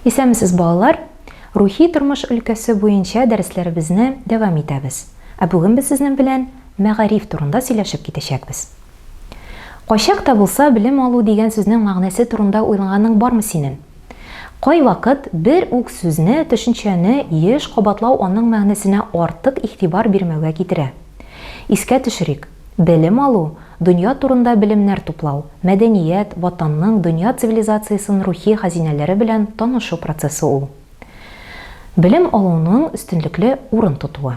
Исәнмесез, балалар! Рухи тормыш өлкәсе буенча дәресләребезне дәвам итәбез. Ә бүген без сезнең белән мәгариф турында сөйләшеп китәчәкбез. Кайчак та булса белем алу дигән сүзнең мәгънәсе турында уйланганың бармы синең? Кайвакыт бер үк сүзне, төшенчәне еш кабатлау аның мәгънәсенә артык игътибар бирмәүгә китерә. Искә төшерик, белем алу, дөнья турында белемнәр туплау, мәдәният, Ватанның, дөнья цивилизациясен рухи хәзинәләре белән танышу процессы ул. Белем алуның өстенлекле урын тотуы.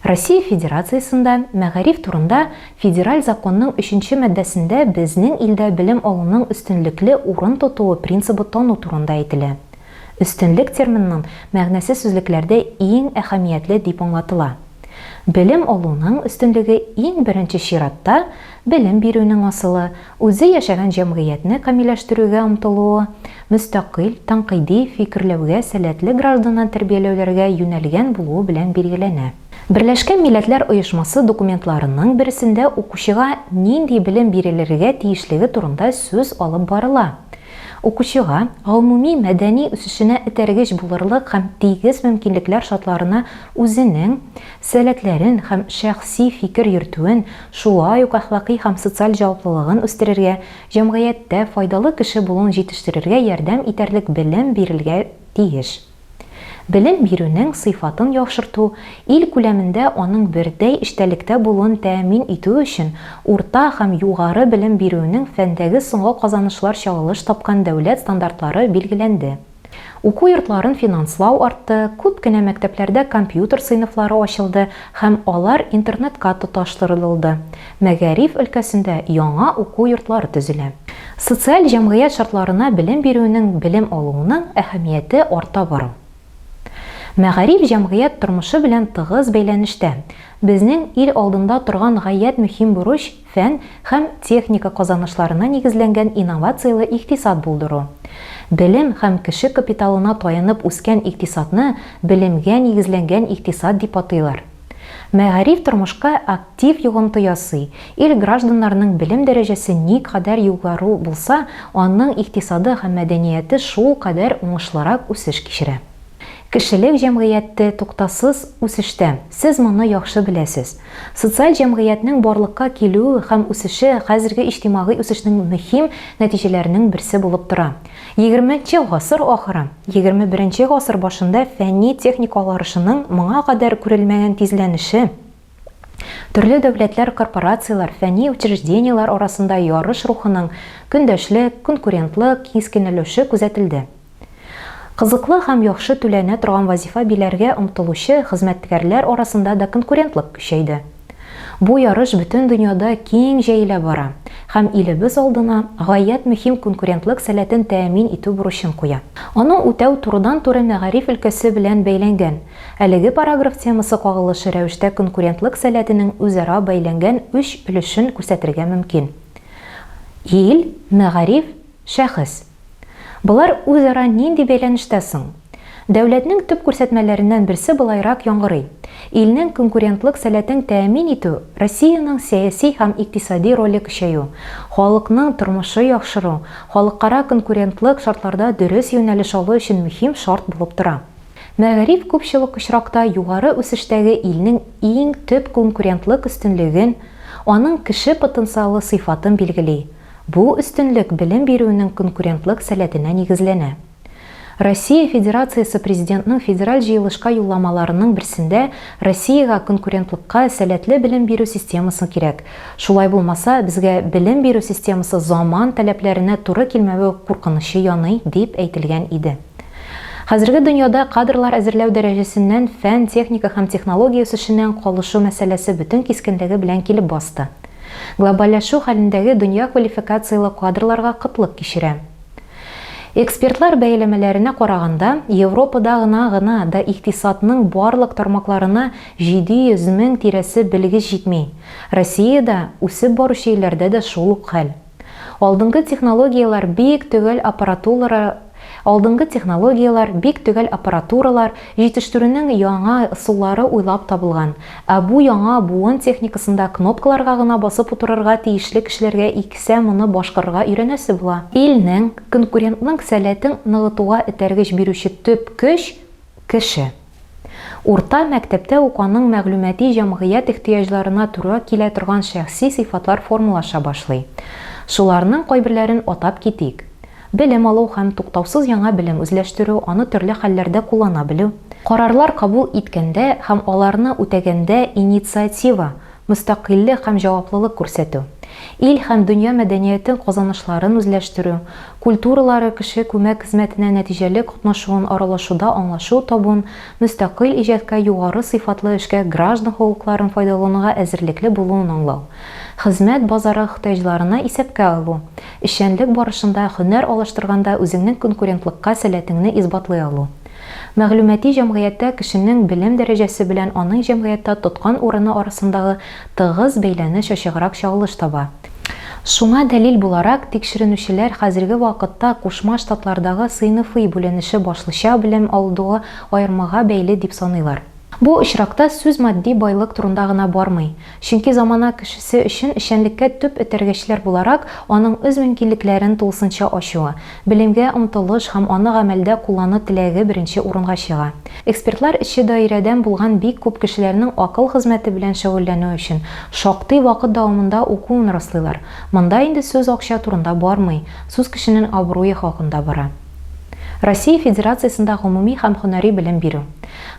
Россия Федерациясендә Мәгариф турында Федераль законның өченче маддәсендә безнең илдә белем алуның өстенлекле урын тотуы принцибы тану турында әйтелә. Өстенлек терминының мәгънәсе сүзлекләрдә иң әһәмиятле дип аңлатыла. Белем алуның өстенлеге иң беренче чиратта белем бирүнең асылы, үзе яшәгән җәмгыятьне камилләштерүгә омтылуы, мөстәкыйль, тәнкыйди фикерләүгә сәләтле гражданнан тәрбияләүләргә юнәлгән булуы белән билгеләнә. Берләшкән Милләтләр Оешмасы документларының берсендә укучыга нинди белем бирелергә тиешлеге турында сүз алып барыла. Укучыга гомуми мәдәни үсешенә этәргеч булырлык һәм тигез мөмкинлекләр шартларына үзенең сәләтләрен һәм шәхси фикер йөртүен, шулай ук әхлакый һәм социаль җаваплылыгын үстерергә, җәмгыятьтә файдалы кеше булуын җитештерергә ярдәм итәрлек белем бирелгә тиеш. Белем бирүнең сыйфатын яхшырту, ил күләмендә аның бердәй эчтәлектә булуын тәэмин итү өчен урта һәм югары белем бирүенең фәндәге соңгы казанышлар чагылыш тапкан дәүләт стандартлары билгеләнде. Уку йортларын финанслау артты, күп кенә мәктәпләрдә компьютер сыйныфлары ачылды һәм алар интернетка тоташтырылды, мәгариф өлкәсендә яңа уку йортлары төзелә. Социаль җәмгыять шартларына белем бирүнең белем алуының әһәмияте арта бару. Мәгариф җәмгыять тормышы белән тыгыз бәйләнештә. Безнең ил алдында торган гаять мөһим бурыч, фән һәм техника казанышларына нигезләнгән инновацияле икътисад булдыру. Белем һәм кеше капиталына таянып үскән икътисадны белемгә нигезләнгән икътисад дип атыйлар. Мәгариф тормышка актив йогынты ясый. Ил гражданнарының белем дәрәҗәсе никадәр югару булса, аның икътисады һәм мәдәнияте шулкадәр уңышлырак үсеш кичерә. Кешелек җәмгыяте туктасыз үсештә, сез моны яхшы беләсез. Социаль җәмгыятьнең барлыкка килүе һәм үсеше хәзерге иҗтимагый үсешнең мөһим нәтиҗәләренең берсе булып тора. Егерменче гасыр ахыры, 21 нче гасыр башында фәнни-техник алгарышының моңа кадәр күрелмәгән тизләнеше, төрле дәүләтләр, корпорацияләр, фәнни учреждениеләр арасында ярыш рухының, көндәшлек, конкурентлык, кискенләшүе күзәтелде. Кызыклы һәм яхшы түләнә торган вазифа биләргә омтылучы хезмәткәрләр арасында да конкурентлык көчәйде. Бу ярыш бөтен дөньяда киң җәелә бара һәм илебез алдына гаять мөһим конкурентлык сәләтен тәэмин итү бурычын куя. Аны үтәү турыдан-туры мәгариф өлкәсе белән бәйләнгән. Әлеге параграф темасы кагылышы рәвештә конкурентлык сәләтенең үзара бәйләнгән өч өлешен күрсәтергә мөмкин, ил, мәгариф, шәхес. Болар үзара нинди бәйләнештә соң? Дәүләтнең төп күрсәтмәләреннән берсе болайрак яңгырый, илнең конкурентлык сәләтен тәэмин итү, Россиянең сәяси һәм икътисади роле көчәю, халыкның тормышы яхшыру, халыкара конкурентлык шартларда дөрес юнәлеш алу өчен мөһим шарт булып тора. Мәгариф күпчелек очракта югары үсештәге илнең иң төп конкурентлык өстенлеген, аның кеше потенциалы сыйфатын билгели. Бу өстенлек белем бирүнең конкурентлык сәләтенә нигезләнә. Россия Федерациясе Президентның Федераль җыелышка юлламаларының берсендә Россиягә конкурентлыкка сәләтле белем бирү системасы кирәк, шулай булмаса, безгә белем бирү системасы заман таләпләренә туры килмәве куркынычы яный, дип әйтелгән иде. Хәзерге дөньяда кадрлар әзерләү дәрәҗәсеннән фән, техника һәм технология үсешеннән калышу мәсьәләсе бөтен кискенлеге белән килеп басты. Глобальләшү хәлендәге дөнья квалификацияле кадрларга кытлык кичерә. Экспертлар бәяләмәләренә караганда, Европада гына гына да икътисадның барлык тармакларына 700 мең тирәсе белгеч җитми. Россиядә, үсеп баручы илләрдә дә шул ук хәл. Алдынгы технологияләр бик төгәл аппаратулара Алдынгы технологияләр, бик төгәл аппаратуралар, җитештерүнең яңа ысуллары уйлап табылган. Ә бу яңа буын техникасында кнопкаларга гына басып утырырга тиешле кешеләргә иксә моны башкарырга өйрәнәсе була. Илнең, конкурентның сәләтен ныгытуга этәргеч бирүче төп көч, кеше. Урта мәктәптә үк аның мәгълүмати җәмгыять ихтыяҗларына туры килә торган шәхси сыйфатлар формалаша башлый. Шуларның кайберләрен атап китик. Белем алу һәм туктаусыз яңа белем үзләштерү, аны төрле хәлләрдә куллана белү. Карарлар кабул иткәндә һәм аларны үтәгәндә инициатива, мөстәкыйльлек һәм җаваплылык күрсәтү. Ил һәм дөнья мәдәниятен казанышларын үзләштерү, культуралары кеше күмәк хезмәтенә нәтиҗәле катнашуын аралашуда аңлашу табуын, мөстәкыйль иҗатка югары сыйфатлы эшкә граждан хокукларын файдалануга әзерлекле булуын аңлау. Хезмәт базары ихтыяҗларына исәпкә алу, эшчәнлек барышында һөнәр алыштырганда үзеңнең конкурентлыкка сәләтеңне исбатлый алу. Мәгълүмати җәмгыятьтә кешенең белем дәрәҗәсе белән аның җәмгыятьтә тоткан урыны арасындагы тыгыз бәйләнеш ачыграк чагылыш таба. Шуңа дәлил буларак, тикшеренүчеләр хәзерге вакытта Кушма Штатлардагы сыйныфый бүленеше башлыча белем алудугы аермага бәйле дип саныйлар. Бу очракта сүз матди байлык турында гына бармый. Чөнки замана кешесе өчен эшчәнлеккә төп этәргечләр буларак, аның үз мөмкинлекләрен тулысынча ачуы, белемгә омтылыш һәм аны гамәлдә куллану теләге беренче урынга чыга. Экспертлар эшче даирәдән булган бик күп кешеләрнең акыл хезмәте белән шөгыльләнү өчен шактый вакыт дәвамында укуын раслыйлар. Монда инде сүз акча турында бармый, сүз кешенең абруе хакында бара. Россия Федерациясендә гомуми һәм һөнәри белем бирү.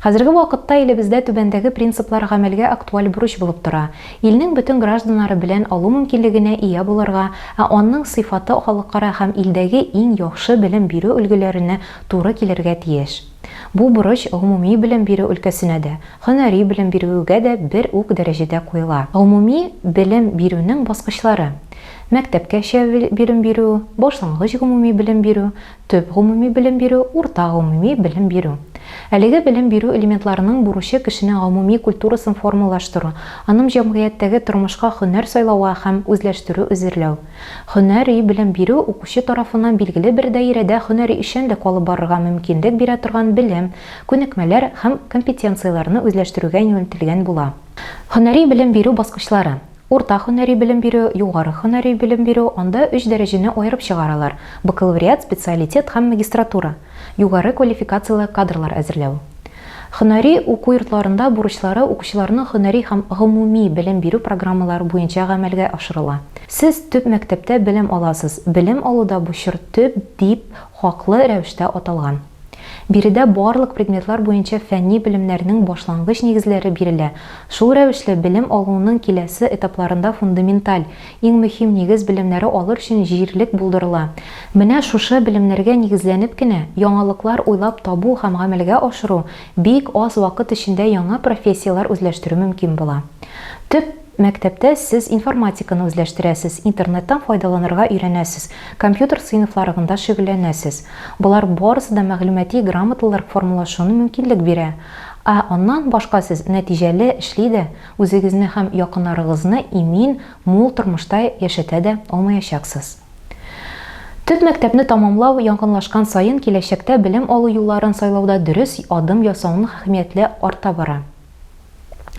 Хәзерге вакытта илебездә түбәндәге принциплар гамәлгә актуаль бурыч булып тора, илнең бөтен гражданнары белән алу мөмкинлегенә ия булырга, ә аның сыйфаты халыкара һәм илдәге иң яхшы белем бирү өлгеләренә туры килергә тиеш. Бу бурыч гомуми белем бирү өлкәсенә дә, һөнәри белем бирүгә дә бер үк дәрәҗәдә куела. Гомуми белем бирүнең баскычлары. Мәктәпкәчә белем бирү, башлангыч гомуми белем бирү, төп гомуми белем бирү, урта гомуми белем бирү. Әлеге белем бирү элементларының бурычы кешенең гомуми культурасын формалаштыру, аның җәмгыятьтәге тормышка һөнәр сайлауга һәм үзләштерү эзерләү. Һөнәри белем бирү укучы тарафыннан билгеле бер даирәдә һөнәри эшчәнлек алып барырга мөмкинлек бирә торган белем, күнекмәләр һәм компетенцияләрне үзләштерүгә юнәлтелгән була. Һөнәри белем бирү баскычлары. Урта һөнәри белем бирү, югары һөнәри белем бирү, анда өч дәрәҗәне аерып чыгаралар, бакалавриат, специалитет һәм магистратура, югары квалификацияле кадрлар әзерләү. Һөнәри уку йортларында бурычлары укучыларның һөнәри һәм гомуми белем бирү программалары буенча гамәлгә ашырыла. Сез төп мәктәптә белем аласыз, белем алуда бу чор төп дип хаклы рәвештә аталган. Биредә барлык предметлар буенча фәнни белемнәрнең башлангыч нигезләре бирелә, шул рәвешле белем алуның киләсе этапларында фундаменталь, иң мөһим нигез белемнәре алыр өчен җирлек булдырыла. Менә шушы белемнәргә нигезләнеп кенә, яңалыклар уйлап табу һәм гамәлгә ашыру, бик аз вакыт эчендә яңа профессияләр үзләштерү мөмкин була. Төп. Мәктәптә сез информатиканы үзләштерәсез, интернеттан файдаланырга өйрәнәсез, компьютер сыйныфларыгында шөгыльләнәсез. Болар барысы да мәгълүмати грамоталылырк формалашуны мөмкинлек бирә. Ә аннан башка сез нәтиҗәле эшли дә, үзегезне һәм якыннарыгызны имин, мул тормышта яшәтә дә алмаячаксыз. Төп мәктәпне тамамлау якынлашкан саен киләчәктә белем алу юлларын сайлауда дөрес адым ясауның әһәмиятле арта бара.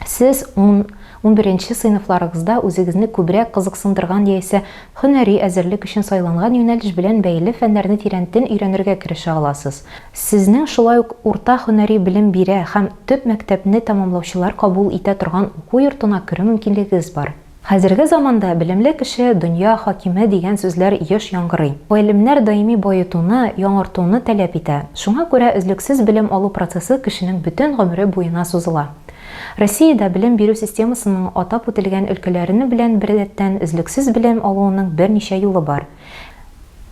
Сез ун, унберенче сыйныфларыгызда үзегезне күбрәк кызыксындырган яисә һөнәри әзерлек өчен сайланган юнәлеш белән бәйле фәннәрне тирәнтен өйрәнергә керешә аласыз. Сезнең шулай ук урта һөнәри белем бирә һәм төп мәктәпне тәмамлаучылар кабул итә торган уку йортына керү мөмкинлегегез бар. Хәзерге заманда белемле кеше, дөнья хакиме дигән сүзләр еш яңгырый. Гыйлемнәр даими баетуны, яңартуны таләп итә. Шуңа күрә өзлексез белем алу процессы кешенең бөтен гомере буена сузыла. Россиядә белем бирү системасының атап үтелгән өлкәләрене белән беррәттән өзлексез белем алуының берничә юлы бар.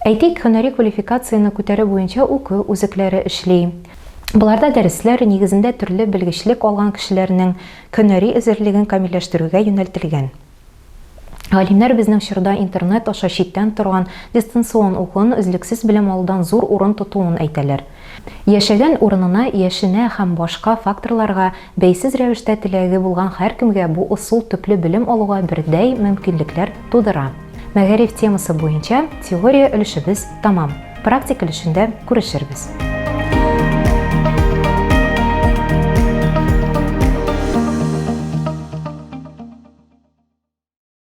Әйтик, һөнәри квалификацияне күтәрү буенча уку үзәкләре эшли. Боларда дәресләр, нигезендә төрле белгечлек алган кешеләрнең һөнәри әзерлеген камилләштерүгә юнәлтелгән. Галимнәр безнең чорда интернет аша читтән торган дистанцион укуын өзлексез белем алудан зур урын тотуын әйтәләр. Яшәгән урынына, яшенә һәм башка факторларга бәйсез рәвештә теләге булган һәркемгә бу ысул төпле белем алуга бердәй мөмкинлекләр тудыра. Мәгариф темасы буенча теория өлешебез тамам. Практик өлешендә күрешербез.